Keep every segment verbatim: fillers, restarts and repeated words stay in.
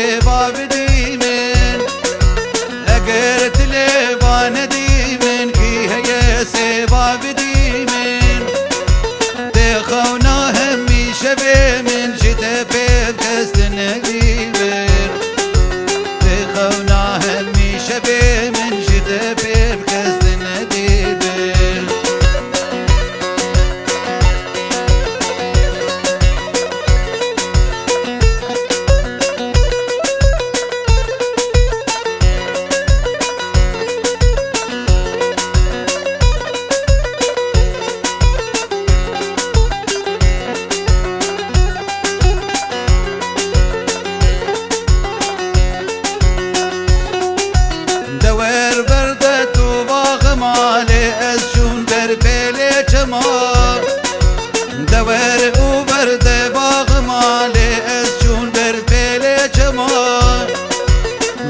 Sêva bidî min, eger tu lê va nedî min, kî heye sêva bidî min? Tê xewna hemî şevê min ji te pê bi kes din nedî bir. Tê xewna hemî şevê min ji te pê bi kes din nedî bir. Dewer berde tu vaxima, lê ez çûn ber pêlê çema. Dewer û berde vaxima, lê ez çûn ber pêlê çema.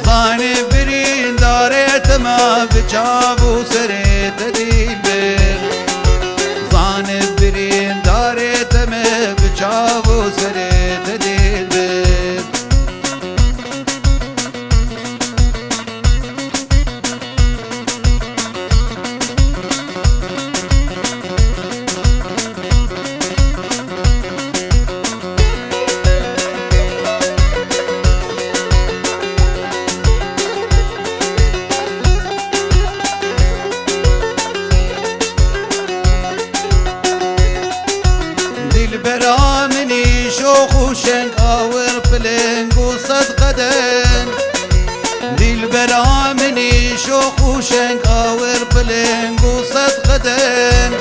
Zanî birîndarê te me bi çav û serê te dîl bir. Zanî birîndarê te me bi çav û serê te dîl bir. Dilbera min î şox û şeng, awir piling û sed qeden. Dilbera min î şox û şeng, awir piling û sed qeden.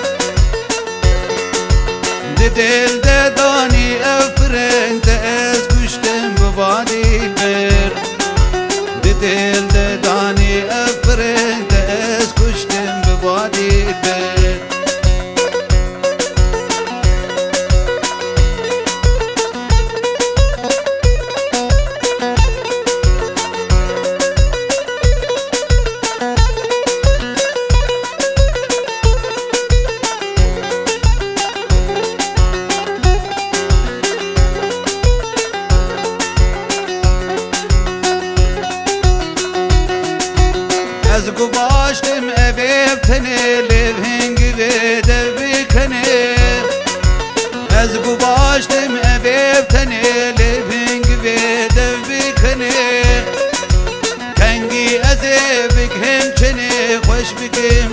Di dêl de danî ev piring, te ez kuştim bi va dilber. Di dêl de danî ev piring, te ez kuştim bi va dilber. Ez guvaştim evê tenê, lê hingî vê dev bikenê. Ez guvaştim evê tenê, lê hingî vê dev bikenê. Kengî ez ê bigihim çinê, xweş bikim